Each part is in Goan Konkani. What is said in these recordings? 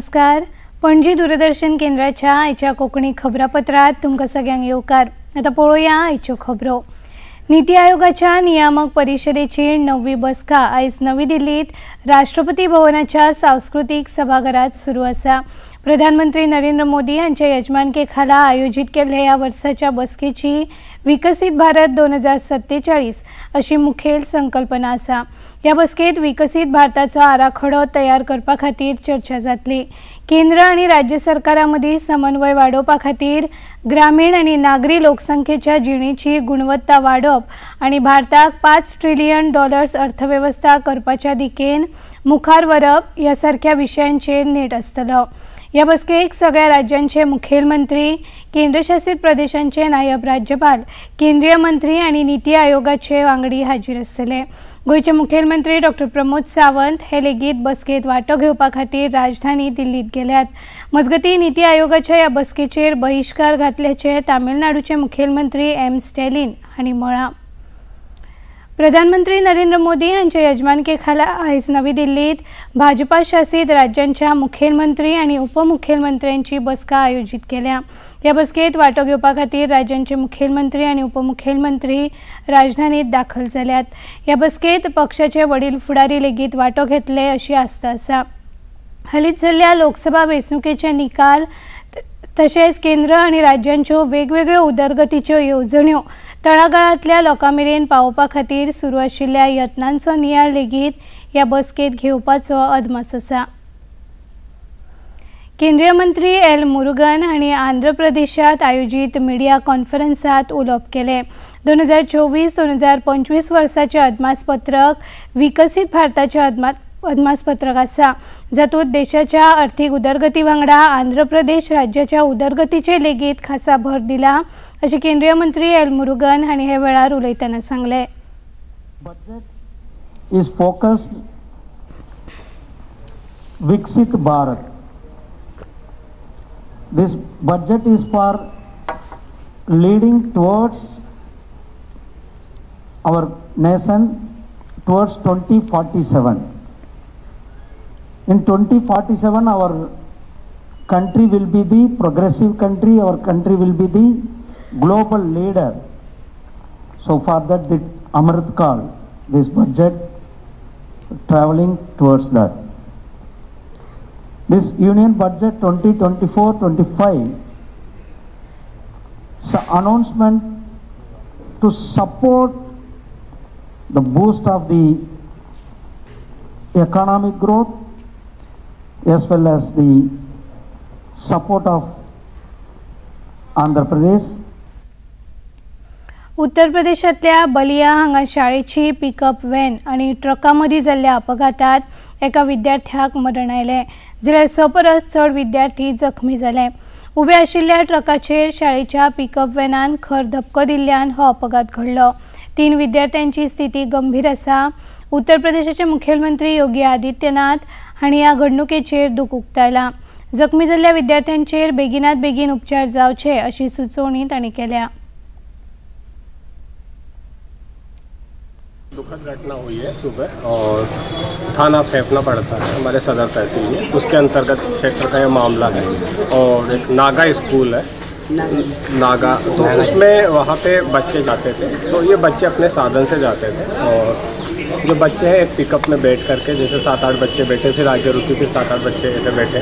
नमस्कार. पणजी दूरदर्शन केंद्राच्या आयच्या कोंकणी खबरापत्रात तुमकां सगळ्यांक येवकार. आतां पळोवया आयच्यो खबरो. नीती आयोगाच्या नियामक परिशदेची 9वी बसका आयज नवी दिल्लीत राष्ट्रपती भवनाच्या सांस्कृतीक सभाघरात सुरू आसा. प्रधानमंत्री नरेंद्र मोदी हांच्या यजमानके खाला आयोजीत केल्ल्या ह्या वर्साच्या बसकेची विकसीत भारत 2047 अशी मुखेल संकल्पना आसा. ह्या बसकेत विकसीत भारताचो आराखडो तयार करपा खातीर चर्चा जातली. केंद्र आनी राज्य सरकारां मदीं समन्वय वाडोवपा खातीर ग्रामीण आनी नागरी लोकसंख्येच्या जिणेची गुणवत्ता वाडोवप आनी भारताक $5 ट्रिलियन अर्थवेवस्था करपाच्या दिकेन मुखार व्हरप ह्या सारक्या विशयांचेर नेट आसतलो. ह्या बसकेक सगळ्या राज्यांचे मुखेलमंत्री, केंद्रशासित प्रदेशांचे नायब राज्यपाल, केंद्रीय मंत्री आनी नीती आयोगाचे वांगडी हाजीर आसतले. गोंयचे मुखेलमंत्री डॉक्टर प्रमोद सावंत हे लेगीत बसकेत वांटो घेवपा खातीर राजधानी दिल्लीत गेल्यात. मजगतीं नीती आयोगाच्या ह्या बसकेचेर बहिश्कार घातल्याचे तामिळनाडूचे मुखेलमंत्री एम स्टॅलिन हांणी म्हळां. प्रधानमंत्री नरेंद्र मोदी हांच्या यजमानके खाला आयज नवी दिल्लीत भाजपा शासित राज्यांच्या मुखेलमंत्री आनी उपमुखेलमंत्र्यांची बसका आयोजीत केल्या. ह्या बसकेत वांटो घेवपा खातीर राज्यांचे मुखेलमंत्री आनी उपमुखेलमंत्री राजधानीत दाखल जाल्यात. ह्या बसकेत पक्षाचे वडील फुडारी लेगीत वांटो घेतले अशी आस्त आसा. हालींच जाल्ल्या लोकसभा वेंचणुकेचे निकाल तशेंच केंद्र आनी राज्यांच्यो वेगवेगळ्यो उदरगतीच्यो येवजण्यो तळागाळांतल्या लोकां मेरेन पावोवपा खातीर सुरू आशिल्ल्या यत्नांचो नियाळ लेगीत ह्या बसकेत घेवपाचो अदमास आसा. केंद्रीय मंत्री एल मुरुगन हांणी आंध्र प्रदेशात आयोजीत मिडिया कॉन्फरन्सात उलोवप केलें. 2024-2025 वर्साचें अदमासपत्रक विकसीत भारताचें अदमासपत्रक आसा, जातूंत देशाच्या अर्थीक उदरगती वांगडा आंध्र प्रदेश राज्याच्या उदरगतीचेर लेगीत खासा भर दिला अशें केंद्रीय मंत्री एल मुरुगन हांणी हे वेळार उलयतना सांगलें. Budget is focused Viksit Bharat. This budget is for leading towards our nation towards 2047. In 2047, our country will be the progressive country, our country will be the global leader. So for that, the Amrit Kaal, this budget traveling towards that. This Union Budget 2024-25 announcement to support the boost of the economic growth as well as the support of Andhra Pradesh. उत्तर प्रदेशांतल्या बलिया हांगा शाळेची पिकअप व्हॅन आनी ट्रका मदीं जाल्ल्या अपघातात एका विद्यार्थ्याक मरण आयलें, जाल्यार 6 परस चड विद्यार्थी जखमी जाले. उबे आशिल्ल्या ट्रकाचेर शाळेच्या पिकअप व्हॅनान खर धपको दिल्ल्यान हो अपघात घडलो. 3 विद्यार्थ्यांची स्थिती गंभीर आसा. उत्तर प्रदेशाचे मुखेलमंत्री योगी आदित्यनाथ हांणी ह्या घडणुकेचेर दुख उक्तायलां. जखमी जाल्ल्या विद्यार्थ्यांचेर बेगिनात बेगीन उपचार जावचे अशी सुचोवणी तांणी केल्या. दुखद घटना हुई है सुबह और थाना फेफना पड़ता है हमारे सदर तहसील में, उसके अंतर्गत क्षेत्र का यह मामला है। और एक नागा स्कूल है नागा, तो उसमें वहाँ पे बच्चे जाते थे, तो ये बच्चे अपने साधन से जाते थे और जो बच्चे हैं एक पिकअप में बैठ करके, जैसे 7-8 बच्चे बैठे, फिर आगे रुकी, फिर 7-8 बच्चे ऐसे बैठे,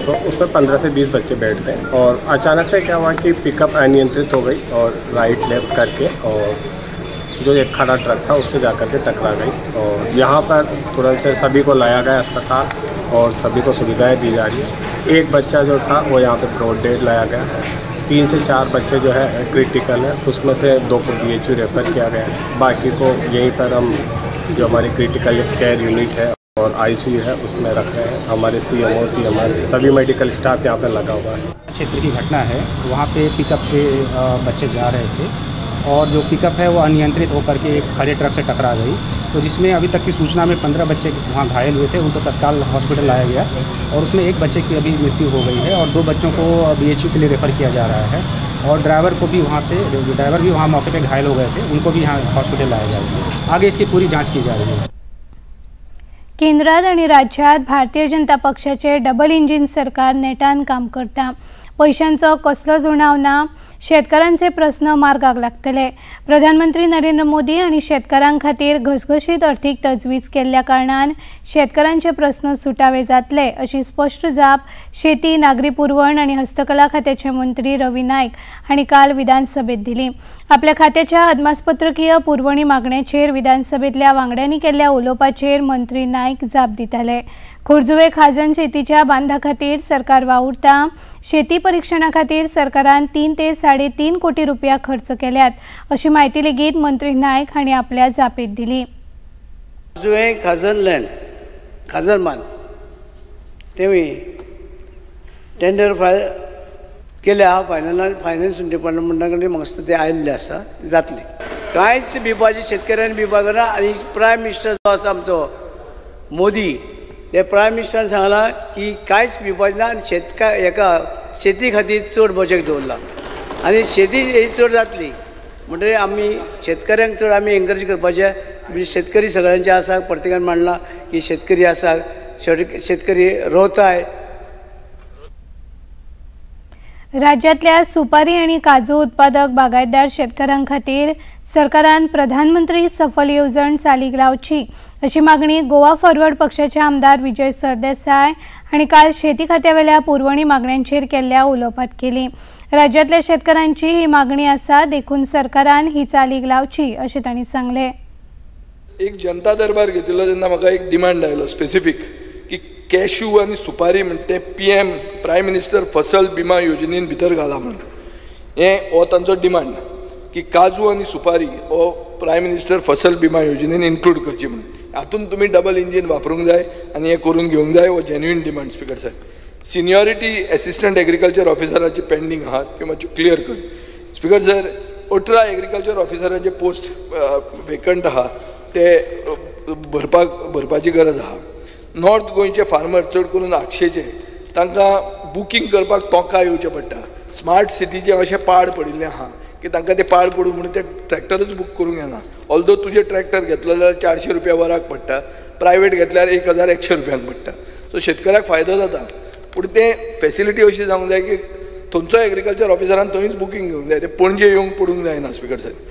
तो उसमें 15 से 20 बच्चे बैठते हैं। और अचानक से क्या हुआ कि पिकअप अनियंत्रित हो गई और राइट लेफ्ट करके और जो एक खड़ा ट्रक था उससे जा कर के टकरा गई। और यहाँ पर तुरंत से सभी को लाया गया अस्पताल और सभी को सुविधाएं दी जा रही है। एक बच्चा जो था वो यहाँ पे ब्रॉड डेड लाया गया। 3 से 4 बच्चे जो है क्रिटिकल है, उसमें से 2 को BHU refer किया गया है, बाकी को यहीं पर हम जो हमारी क्रिटिकल केयर यूनिट है और ICU है उसमें रख रहे हैं। हमारे CMO, CMS सभी मेडिकल स्टाफ यहाँ पर लगा हुआ है। क्षेत्र की घटना है, वहाँ पे पिकअप से बच्चे जा रहे थे और जो पिकअप है वो अनियंत्रित होकर के एक खड़े ट्रक से टकरा गई, तो जिसमें अभी तक की सूचना में 15 बच्चे वहाँ घायल हुए थे, उनको तत्काल हॉस्पिटल लाया गया और उसमें एक बच्चे की अभी मृत्यु हो गई है और 2 बच्चों को BHU के लिए रेफ़र किया जा रहा है और ड्राइवर को भी वहाँ से, ड्राइवर भी वहाँ मौके पर घायल हो गए थे, उनको भी यहाँ हॉस्पिटल लाया जा रहा है। आगे इसकी पूरी जाँच की जा रही है। केंद्रात आनी राज्यात भारतीय जनता पक्षाचे डबल इंजिन सरकार नेटान काम करता। पैशांचो कसलोच उणाव ना, शेतकारांचे प्रस्न मार्गाक लागतले। प्रधानमंत्री नरेंद्र मोदी आनी शेतकारां खातीर घसघशीत अर्थीक तजवीज केल्ल्या कारणान शेतकारांचे प्रस्न सुटावे जातले अशी स्पश्ट जाप शेती, नागरी पुरवण आनी हस्तकला खात्याचे मंत्री रवी नायक हांणी काल विधानसभेत दिली। आपल्या खात्याच्या अदमासपत्रकीय पुरवणी मागण्याचेर विधानसभेतल्या वांगड्यांनी केल्ल्या उलोवपाचेर मंत्री नायक जाप दिताले। खोर्जुवे खाजन शेतीच्या बांधा खातीर सरकार वावुरता। शेती परिक्षणा खातीर सरकारान 3 ते 3.5 कोटी रुपया खर्च केल्यात अशी माहिती लेगीत मंत्री नायक हांणी आपल्या जापेत दिली। खोर्जुवे खाजन लँड खाजन बांद तेमी टेंडर फायल केल्या, फायनल फायनान्स डिपार्टमेंटा कडेन म्हाका ते आयिल्ले आसा, जातले। कांयच भिवपाचें शेतकऱ्यांनी भिवपाक ना। आनी प्रायम मिनिस्टर जो आसा आमचो मोदी, ते प्रायम मिनिस्टरान सांगलां की कांयच भिवपाचें ना आनी हेका शेती खातीर चड बजेट दवरलां आनी शेती ही चड जातली। म्हणटकीर आमी शेतकऱ्यांक चड आमी एनकरेज करपाचें। म्हणजे शेतकरी सगळ्यांचे आसा, प्रत्येकान मांडलां की शेतकरी आसा, शेतकरी रोवताय। राज्यातल्या सुपारी आणि काजू उत्पादक बागायतदार शेतकऱ्यां खातीर सरकारान प्रधानमंत्री सफल येवजण चालीक लावची अशी मागणी गोवा फॉरवर्ड पक्षाचे आमदार विजय सरदेसाय हांणी काल शेती खात्यावेल्या पुरवणी मागण्यांचेर केल्ल्या उलोवपात केली। राज्यातल्या शेतकऱ्यांची ही मागणी आसा, देखून सरकारान ही चालीक लावची अशें तांणी सांगलें। एक जनता दरबार घेतिल्लो तेन्ना म्हाका एक डिमांड आयलो स्पेसिफीक की कॅश्यू आनी सुपारी म्हणटे पीएम प्रायम मिनिस्टर फसल बिमा योजनेन भितर घाला म्हणून, हें हो तांचो डिमांड की काजू आनी सुपारी हो प्रायम मिनिस्टर फसल बिमा योजनेन इन्क्लूड करची म्हणून। हातून तुमी डबल इंजीन वापरूंक जाय आनी हें करून घेवंक जाय, हो जेन्युइन डिमांड स्पीकर साहेब। सिनियोरिटी एसिस्टंट एग्रीकल्चर ऑफिसराची पेंडींग आहा त्यो मातश्यो क्लियर कर स्पीकर सर। 18 एग्रीकल्चर ऑफिसरांचे पोस्ट वेकंट आहा ते भरपाची गरज आहा। नॉर्थ गोंयचे फार्मर चड करून आगशेचे तांकां बुकींग करपाक तोंका येवचें पडटा। स्मार्ट सिटीचें अशें पाड पडिल्लें आहा की तांकां तें पाड पडूं म्हणून ते ट्रॅक्टरूच बूक करूंक येना। ऑल्दो तुजें ट्रॅक्टर घेतलो जाल्यार 400 रुपया वराक पडटा, प्रायवेट घेतल्यार 1100 रुपयांक पडटा। सो शेतकऱ्याक फायदो जाता, पूण तें फेसिलिटी अशी जावंक जाय की थंयचो एग्रीकल्चर ऑफिसरान थंयच बुकींग घेवंक जाय, तें पणजे येवंक पडूंक जायना स्पीकर साहेब।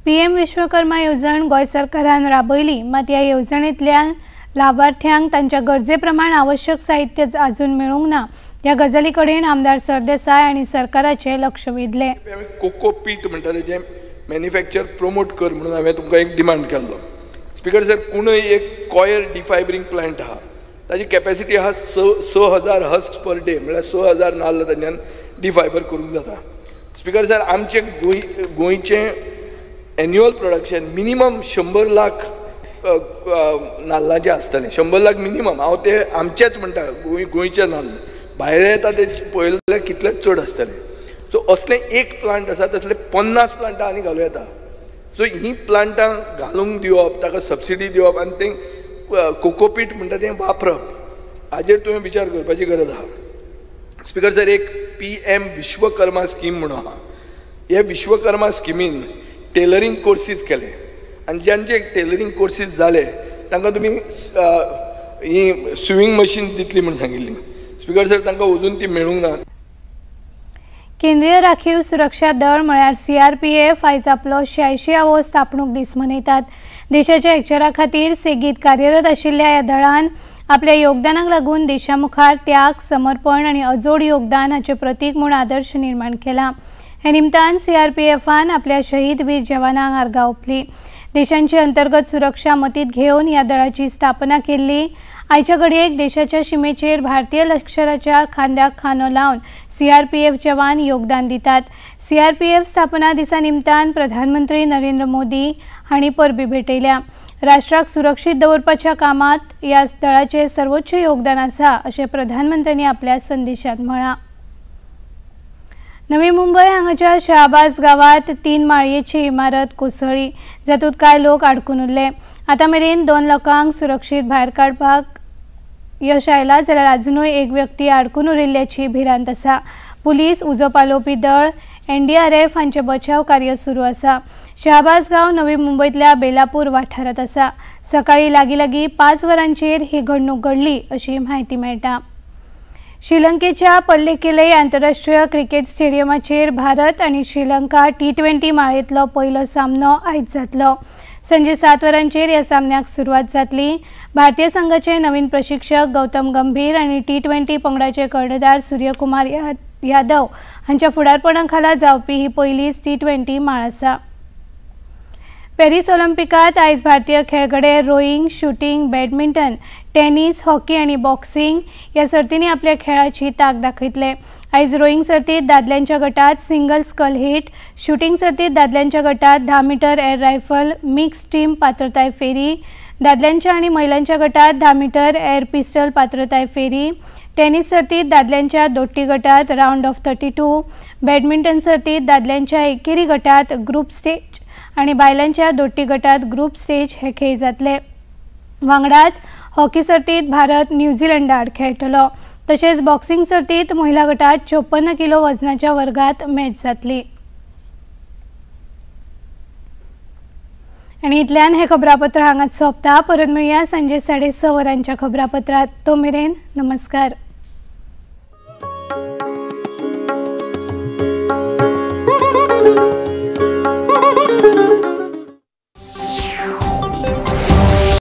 पीएम विश्वकर्मा येवजण गोंय सरकारान राबयली, मात ह्या येवजणेंतल्यान लाभार्थ्यांक तांच्या गरजे प्रमाण आवश्यक साहित्य अजून मेळूंक ना। ह्या गजाली कडेन आमदार सरदेसाय आनी सरकाराचें लक्ष वेधलें। कोको पीट म्हणटा तेजें मॅन्युफॅक्चर प्रमोट कर म्हणून हांवें तुमकां एक डिमांड केल्लो स्पीकर सर। कुणय एक कॉयर डिफायबरींग प्लांट आहा, ताजी कॅपेसिटी आहा 6000 हस्क पर डे, म्हळ्यार 6000 नाल्ल तांच्यान डिफायबर करूंक जाता। स्पीकर सर, आमचें गोंयचें एन्युअल प्रोडक्शन मिनिमम 100 लाख नाल्लाचें आसतलें, 100 लाख मिनिमम। हांव ते आमचेच म्हणटा, गोंयचे नाल्ल भायर येता ते पळयले जाल्यार कितलेच चड आसतले। सो असलें एक प्लांट आसा, तसले 50 प्लांटां आनी घालूं येता। सो हीं प्लांटां घालूंक दिवप, ताका सबसिडी दिवप आनी तें कोकोपीट म्हणटा तें वापरप, हाजेर तुवें विचार करपाची गरज आहा। स्पीकर सर, एक PM Vishwakarma scheme म्हणून आहा। हे विश्वकर्मा स्किमीन टेलरींग कोर्सीस केले आनी ज्यांचे टेलरींग कोर्सीस जाले तांकां तुमी ही स्विंग मशीन दितली म्हूण सांगिल्ली स्पीकर सर, तांकां अजून ती मेळूंक ना। केंद्रीय राखीव सुरक्षा दळ म्हळ्यार सीआरपीएफ आयज आपलो 86वो स्थापणूक दीस मनयतात। देशाच्या एकचारा खातीर सेगीत कार्यरत आशिल्ल्या ह्या दळान आपल्या योगदानाक लागून देशा मुखार त्याग, समर्पण आनी अजोड योगदान हाचें प्रतीक म्हूण आदर्श निर्माण केला। हे निमतान सीआरपीएफान आपल्या शहीद वीर जवानांक आर्गां ओंपली। देशांची अंतर्गत सुरक्षा मतीत घेवन ह्या दळाची स्थापना केल्ली। आयच्या घडयेक देशाच्या शिमेचेर भारतीय लष्कराच्या खांद्याक खांदो लावन सीआरपीएफ जवान योगदान दितात। सीआरपीएफ स्थापना दिसा निमतान प्रधानमंत्री नरेंद्र मोदी हांणी परबी भेटयल्या। राष्ट्राक सुरक्षीत दवरपाच्या कामात ह्या दळाचें सर्वोच्च योगदान आसा अशें प्रधानमंत्र्यांनी आपल्या संदेशात म्हळां। नवी मुंबय हांगाच्या शहाबाज गावात 3 माळयेची इमारत कोसळ्ळी, जातूंत कांय लोक आडकून उरले। आतां मेरेन 2 लोकांक सुरक्षीत भायर काडपाक यश आयलां, जाल्यार अजुनूय एक व्यक्ती आडकून उरिल्ल्याची भिरांत आसा। पुलीस, उजो पालोवपी दळ, एनडीआरएफ हांचे बचाव कार्य सुरू आसा. शहाबाज गांव नवी मुंबयतल्या बेलापूर वाठारांत आसा. सकाळी लागीं लागीं 5 वरांचेर ही घडणूक घडली अशी म्हायती मेळटा. श्रीलंकेच्या पल्लेकेले आंतरराष्ट्रीय क्रिकेट स्टेडियमाचेर भारत आनी श्रीलंका T20 माळेंतलो पयलो सामनो आयज जातलो. संजे 7 वरांचेर ह्या सामन्याक सुरवात जातली. भारतीय संघाचे नवीन प्रशिक्षक गौतम गंभीर आनी T20 पंगडाचे कर्णधार सूर्यकुमार यादव हांच्या फुडारपणा खाला जावपी ही पयलीच T20 माळ आसा. पॅरीस ऑलिम्पिकात आयज भारतीय खेळगडे rowing, shooting, badminton, tennis, hockey आनी बॉक्सिंग ह्या सर्तींनी आपल्या खेळाची ताक दाखयतले. आयज रोईंग सर्तीत दादल्यांच्या गटात सिंगल स्कल हिट, शूटिंग सर्तीत दादल्यांच्या गटात 10 metre air rifle mix team पात्रताय फेरी, दादल्यांच्या आनी महिलांच्या गटात 10 मीटर एअर पिस्टल पात्रताय फेरी, टेनिस सर्तीत दादल्यांच्या दोट्टी गटात रावंड ऑफ 32, बॅडमिंटन सर्तीत दादल्यांच्या एकेरी गटात ग्रुप स्टेज आनी बायलांच्या दोट्टी गटात ग्रुप स्टेज हे खेळ जातले. वांगडाच हॉकी सर्तीत भारत न्यूझीलंडाआड खेळटलो. तशेंच बॉक्सिंग सर्तीत महिला गटात 54 किलो वजनाच्या वर्गात मॅच जातली. आनी इतल्यान हे खबरापत्र हांगाच सोंपता. परत मेळया सांजे 6:30 वरांच्या खबरापत्रात. तो मेरेन नमस्कार.